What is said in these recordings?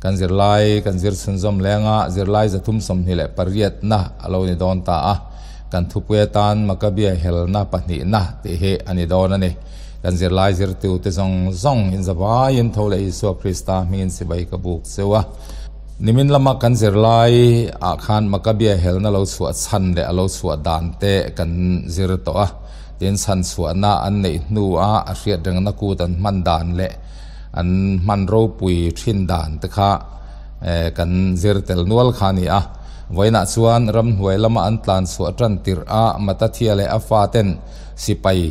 Kan zirlai kan zir chhunzawm lenga zirlai 328 na a lo ni dawn ta a. Kan thupui atan Makabia helna pahnihna tih hi a ni dawn a ni. Kan zirlai zirtute zawng zawng in zavaiin tho leh Isua Krista hmingin sipai ka buk cheu a. Nimin lama kan zirlai ah khan Makabia helna lo chhuah chhan leh a lo chhuah dan te kan zir tawh a. Tin chhan chhuahna an neih hnu a a hriat rengna kut an hman dan leh an hman ropui thin dan te kha kan zir tel nual kha a ni a. Vawiinah chuan ramhnuai lama an tlan chhuah tan tirh a Matathia leh a faten sipai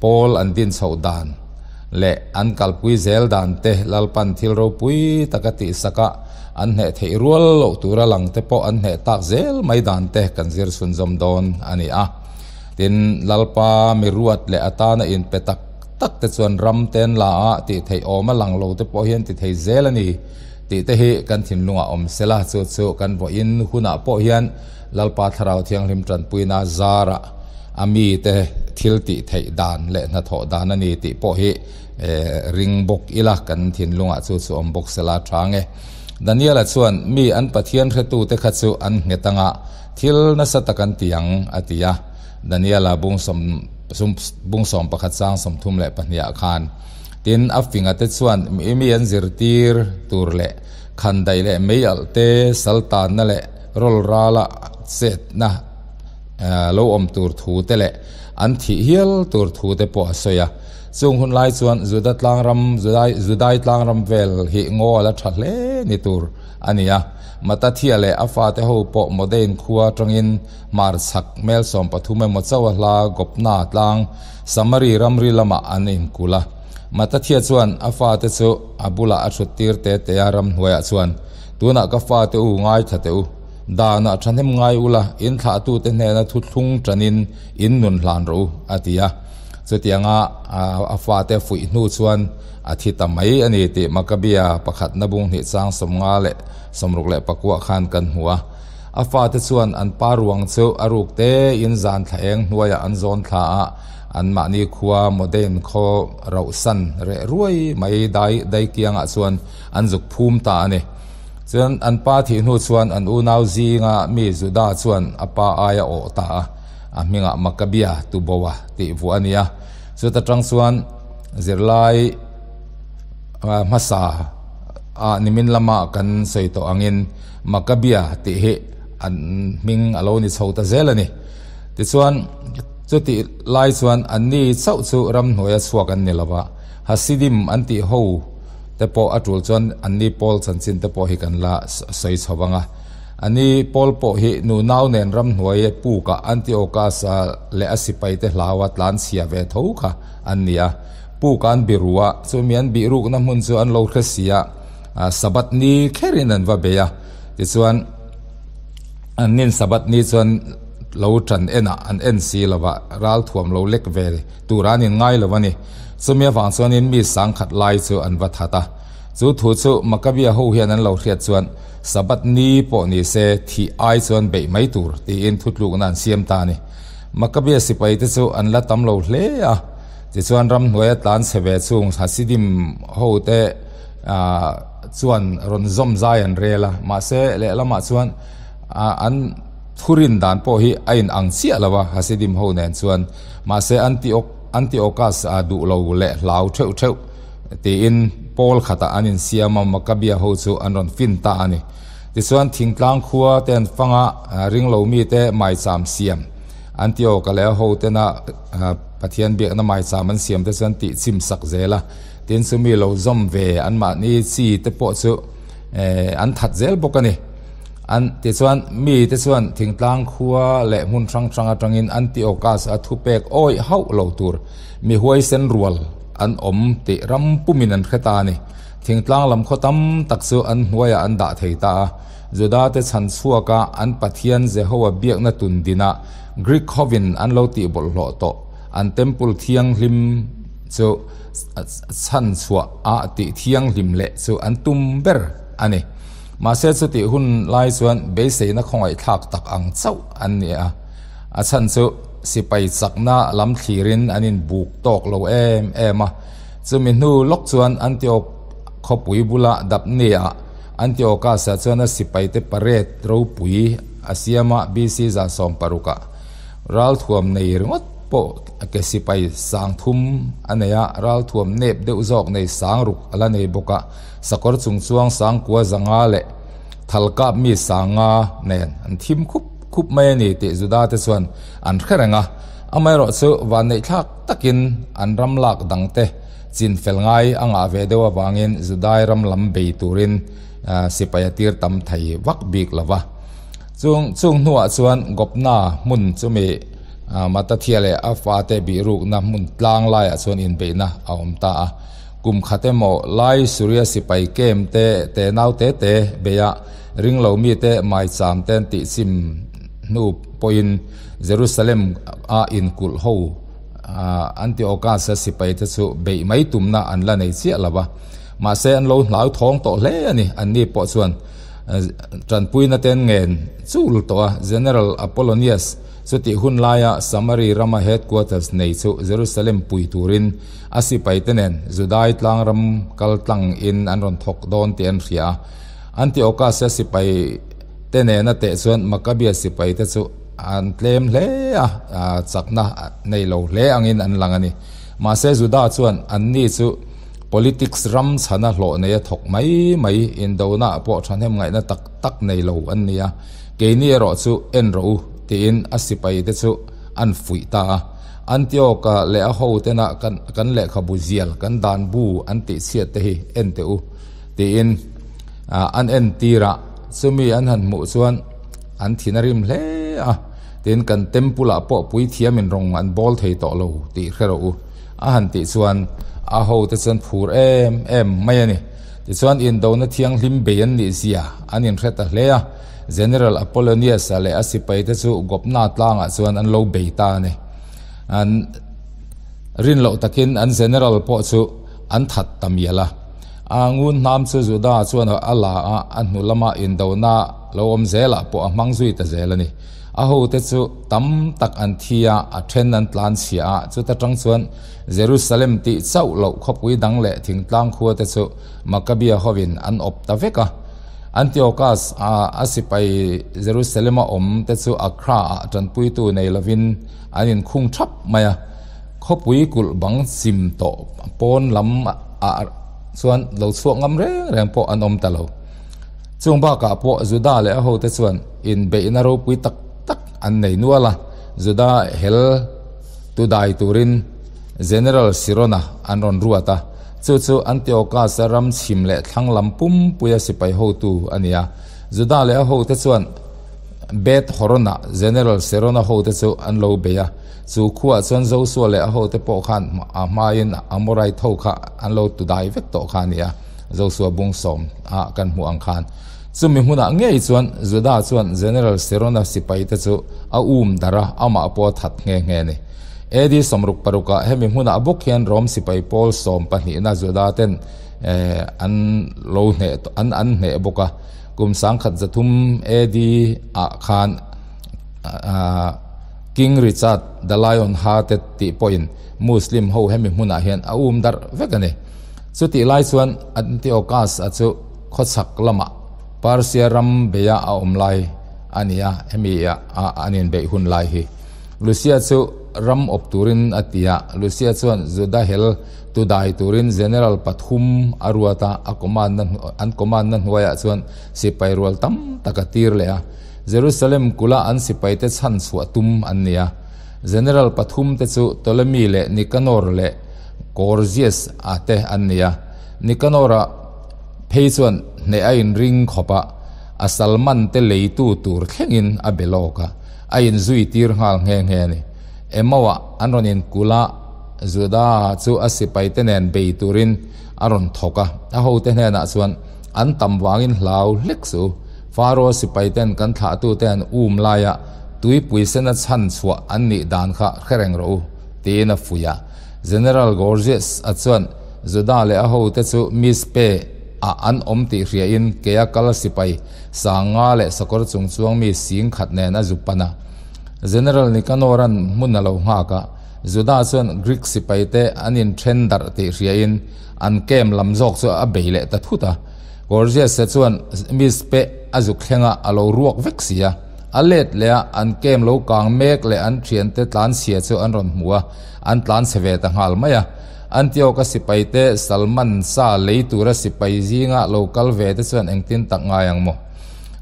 pawl an din chhoh dan leh an kalpui zel dan te Lalpan thil ropui taka tihsak a an hneh theih rual loh tura lang te pawh an hneh tak zel mai dan te kan zir chhunzawm dawn a ni a. Tin, Lalpa mi ruat leh atana inpe tak tak te chuan ram ten la a tih theih awm a lang lo te pawh hian ti thei zel a ni tih te hi kan thinlungah awm sela, chu chu kan vawiin hunah pawh hian Lalpa Thlarau Thianghlim tanpuina zarah a mite thil tih theih dan leh hnathawh dan a ni tih pawh hi ring bawk ila kan thinlungah chu chu awm bawk sela tha nge. Daniela chuan mi an Pathian hretute kha chu an nghet anga thil nasa tak an ti ang a ti a, Daniela bung sawm bung 11 chang 32 ah khan. Tin, a finga te chuan mi an zirtir tur leh khandaih leh mei alh te, saltanna leh rawl rala chetna lo awm tur thu te leh an thih hial tur thu te pawh a sawi a. Chung hun lai chuan Juda tlangram, Judai tlangram vel hi ngaw a la tha hle ni tur a ni a. Matathia leh a fate ho pawh Modein khua atangin hmarchhak mel 13 emaw chauh a hla Gopna tlang Samari ramri lamah an inkulh a. Matathia chuan a fate chu a bulah a thut tir te te a, ramhnuaiah chuan, Tunah ka fate u, ngaithla teh u. Danah thahnem ngai ula, in thlahtute hnena thuthlung tanin in nun hlan rawh u, a ti a. Chutianga a fate fuih hnu chuan a thi ta mai a ni tih Makabia pakhatna bung hnih chang 56 khan kan hmu a. A fate chuan an pa ruang chu a ruk tein zan thla eng hnuaiah an zawn thla a, anmahni khua Modein khaw rauhsan reh ruai mai dai daikiangah chuan an zuk phum ta a ni. Chuan an pa thih hnu chuan an unau zinga mi Juda chuan a pa aia awh ta a, a hmingah Makabia Tuboa tih vuah a ni a. Chuta tang chuan zirlai hmasa a nimin lama kan sawi tawh angin Makabia tih hi an hming a lo ni chho ta zel a ni. Tichuan, chutih lai chuan anni chauh chu ramhnuaia chhuak an ni lo va, Hasidim an tih ho te pawh a tul chuan anni pawl chanchin te pawh hi kan la sawi chho vang a. Ani pawl pawh hi nunau nen ramhnuai pukah Antiochus leh a sipai te hlaua tlanchhia ve tho kha an ni a. Puk an biru a, chumi an bihrukna hmun chu an lo hre si a. Sabbath ni kherin an va bei a, tichuan an nin Sabbath ni chuan lo tan enah an en si lo va, ral thuam lo lek ve tur an inngai lo a ni. Chumi avang chuanin mi sangkhat lai chu an va that a. Chu thu chu Makabia ho hian an lo hriat chuan Sabbath ni pawh ni se thih ai chuan beih mai tur tiin thutlukna an siam ta a ni. Makabia sipai te chu an la tam lo hle a, tichuan ramhnuaia tlan chhe ve chung Hasidim ho te chuan rawn zawm zai an rel a, mahse lehlamah chuan an thurin dan pawh hi a in ang chiah lo a Hasidim ho nen chuan, mahse Antiochus a duh lo leh hlau theuh theuh tiin pawl khatah an insiam a, Maccabea ho chu an rawn fin ta a ni. Tichuan thingtlang khua te an fang a, ringlo mite maicham siam Antioch-a leh a ho tena Pathian biakna maicham an siam te chuan tih chim sak zel a. Tin chu mi lo zawm ve anmahni chi te pawh chu an that zel bawk a ni. An tichuan mi te chuan thingtlang khua leh hmun hrang hrang atangin Antiochus a thupek awih hauh lo tur mi huaisen rual an awm tih ram pumin an hre ta a ni. Thingtlang lam khaw tam tak chu an hnuaiah an dah thei ta a. Juda te chhan chhuaka an Pathian Jehoa biakna tun dinah Greek hovin an lo tih bawlhhlawh tawh an temple thianghlim chu chhan chhuah a tih thianghlim leh chu an tum ber a ni. Mahse chutih hun lai chuan beiseina khawngaihthlak tak ang chauh an ni a, a chhan chu sipai chakna lam thlirin an inbuk tawk lo em em a. Chumi hnu lawk chuan Antioch khawpui bula Daphne-ah Antiochus-a chuan a sipaite parade ropui a siam a, BC 160 ah ralthuam nei ringawt pawh ke sipai 3000 a nei a, ralthuam nep deuh zawk nei 6000 a la nei bawk a, sakawr chungchuang 9500 leh thalkap mi 5000 nen an thim khup khup mai a ni tih Juda te chuan an hre reng a. Amaherawhchu vanneihthlak takin an ram lak dangte chin fel ngai a ngah ve deuh avangin Judai ram lam bei turin sipai a tir tam thei vak bik lo va. Chung chung hnuah chuan Gopna hmun chumi Matathia leh a fate bihrukna hmun tlang laiah chuan inbeihna a awm ta a. Kum khat emaw lai Suria sipai kem te te nau te te beia ringlo mite maicham te an tihchim hnu pawhin Jerusalem a inkulh ho Antiochus-a sipaite chu beih mai tumna an la nei chiah lo va. Mahse an lo hlau thawng tawh hle a ni. Anni pawh chuan tanpuina te an ngen chul tawh a. General Apollonius chutih hun laia Samari rama headquarters nei chu Jerusalem pui turin a sipaite nen Judai tlangram kal tlang in an rawn thawk dawn tih an hria a. Antiochus-a sipaite nena teh chuan Maccabea sipaite chu An tlem hle a, chakna nei lo hle angin an lang a ni. Mahse Juda chuan anni chu politics ram chhana hlawh neia thawk mai mai, indona pawh thahnem ngaihna tak tak nei lo an ni a, keini erawh chu en rawh u tiin a sipaite chu an fuih ta a. Antioch-a leh a hotena kan lehkhabu zial, kan dan bu an tihchhiat te hi en teh u tiin an entir a, chumi an han hmuh chuan, An thin a rim hle a, tin kan temple ah pawh puithiamin rawng an bawl thei tawh lo tih hre rawh u a han tih chuan a hote chuan phur em em mai a ni. Tichuan indona thianghlim bei an nih zia an inhre ta hle a, General Apollonius-a leh a sipaite chu Gopna tlangah chuan an lo bei ta a ni. An rin loh takin an General pawh chu an that ta mial a. A ngun hnam chu Juda chuan a la a, a hnu lama indona Lo awm zelah pawh a hmang zui ta zel a ni. A hote chu tam tak an thi a, a then an tlan chhia a, chuta tang chuan Jerusalem tih chauh loh khawpui dang leh thingtlang khua te chu Maccabea hovin an awp ta vek a. Antiochus a a sipai Jerusalem a awm te chu Akhra ah tanpuitu nei lovin an inkhung thap mai a. Khawpui kulh bang chim tawh pawn lam ah chuan lo chhuak ngam reng reng pawh an awm ta lo. Chung bakah pawh Juda leh a hote chuan inbeihna ropui tak tak an nei nual a, Juda hel tu dai turin General Sirona an rawn ruat a, chu chu Antiochus-a ram chhim leh thlang lam pumpuia sipai hotu a ni a. Juda leh a hote chuan Beth Horon-a General Sirona hote chu an lo bei a, chu khuaah chuan Josua leh a hote pawh khan a hmain Amorite ho kha an lo tu dai vek tawh kha a ni a. Josua bung sawm ah kan hmuh ang khan chumi hmunah ngei chuan Juda chuan General Sirona sipaite chu a um darh a, amah pawh a that nghe nghe a ni. AD 66 ah hemi hmunah bawk hian Rom sipai pawl sawm pahnihna Juda ten an lo hneh an an hneh bawk a, kum 1300 AD ah khan King Richard the Lion Hearted tih pawhin Muslim ho hemi hmunah hian a um darh vek a ni. Chutih lai chuan Antiochus-a chu khawchhak lamah Persia ram beia a awm lai a ni a, hemi a an inbeih hun lai hi. Lucia chu ram awp turin a ti a, Lucia chuan Juda hel tu dai turin general pathum a ruat a, a command na an command na hnuaiah chuan sipai rual tam tak a tir leh a. Jerusalem kula an sipaite chhan chhuah tum an ni a. General pathum te chu Ptolemy leh Nicanor leh Gorgias a te an ni a, Nicanor-a phei chuan hneh a inring khawp a, a salman te leitu tur thlengin a be lawk a, a inzui tir nghal nghe nghe a ni. Emau-ah an rawn inkulh a, Juda chu a sipaite nen bei turin a rawn thawk a, a hote hnenah chuan, An tam vangin hlau hlek suh u, Faro sipaiten kan thlahtute an um laia tuipui sena chhan chhuah an nih dan kha hre reng rawh u, tiin a fuih a. General Gorgias a chuan Juda leh a hote chu Mizpe ah an awm tih hriain kea kal sipai 5000 leh sakawr chung chuang mi 10,000 nen a zu pan a. General Nicanor-a'n hmun a lo nghak a, Juda chuan Greek sipaite an inthen darh tih hriain an camp lam zawk chu a bei leh ta thut a. Gorgias-a chuan Mizpeh a zuk thleng a, a lo ruak vek si a. A let leh a, an camp lo kang mek leh an thiante tlanchhia chu an rawn hmu a, an tlanchhe ve ta nghal mai a. Antioch-a sipaite Salman sa lei tura sipai zinga lo kal ve te chuan engtin tak ngai ang maw?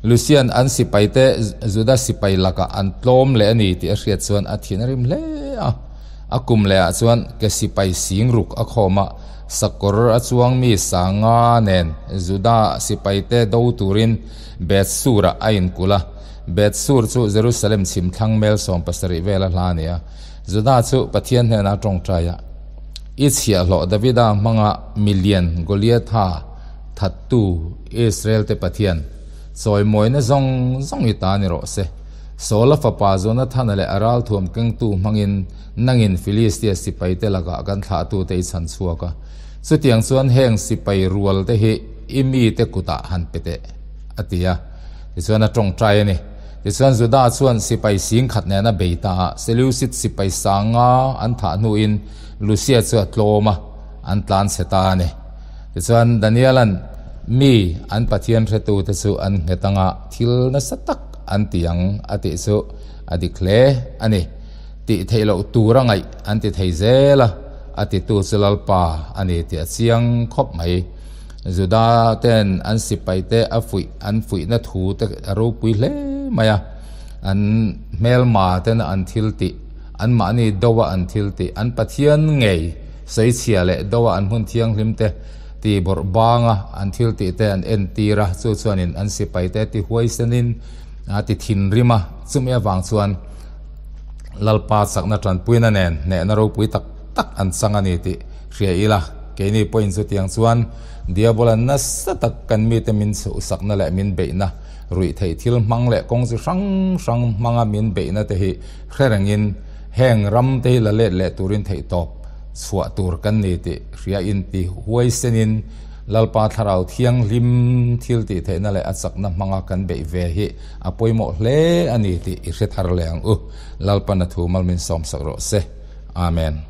Lucian an sipaite Juda sipai lakah an tlawm leh a ni tih a hriat chuan a thin a rim hle a. A kum lehah chuan ke sipai sing ruk a khawm a, sakawr a chuang mi sanga nen Juda sipaite do turin Beth-sur-ah a inkulh a. Beth-sur chu Jerusalem chhim thlang mel 70 vela hla a ni a. Juda chu Pathian hnenah a tawngtai a, I chhiahhlawh Davida hmanga milian Goliatha thattu Israel-te Pathian, chawimawina zawng zawng i ta ni rawh se. Saula fapa Jonathana leh a ralthuam kengtu hmangin nangin Filistia sipaite lakah kan thlahtute i chhan chhuak a. Chutiang chuan heng sipai rualte hi i mite kutah han pe teh, a ti a. Tichuan a tawngtai a ni. Tichuan Juda chuan sipai singkhat nena bei ta a, Seleucid sipai sanga an thah hnuin Lusia chu a tlawm a, an tlan chhe ta a ni. Tichuan Daniela'n mi an Pathian hretute chu an nghet anga thil nasa tak an ti ang a tih chu a dik hle a ni. Tih theih loh tur a ngaih an ti thei zel a, a titu chu Lalpa a ni tih a chiang khawp mai. Juda ten an sipaite a fuih an fuihna thu te a ropui hle mai a, an hmelma tena an thil tih, anmahni doa an thil tih, an Pathian ngei Sawichhia leh doa an hmun thianghlim te ti bawrh banga an thil tih te an entir a, chu chuanin an sipai te ti huaisenin a ti thinrim a, chumi avang chuan Lalpa chakna tanpuina nen hnehna ropui tak tak an chang a ni tih hria ila, keini pawhin chutiang chuan Diabola nasa tak kan mite min chhuhsakna leh min beihna, ruihtheih thil hmang leh kawng chi hrang hrang hmanga min beihna te hi hre rengin Heng ram te hi la let leh turin theihtawp chhuah tur kan ni tih hria in ti huaisenin Lalpa Thlarau Thianghlim thil tih theihna leh a chakna hmanga kan beih ve hi a pawimawh hle a ni tih i hre thar leh ang u. Lalpan a thu mal min sawmsak rawh se. Amen.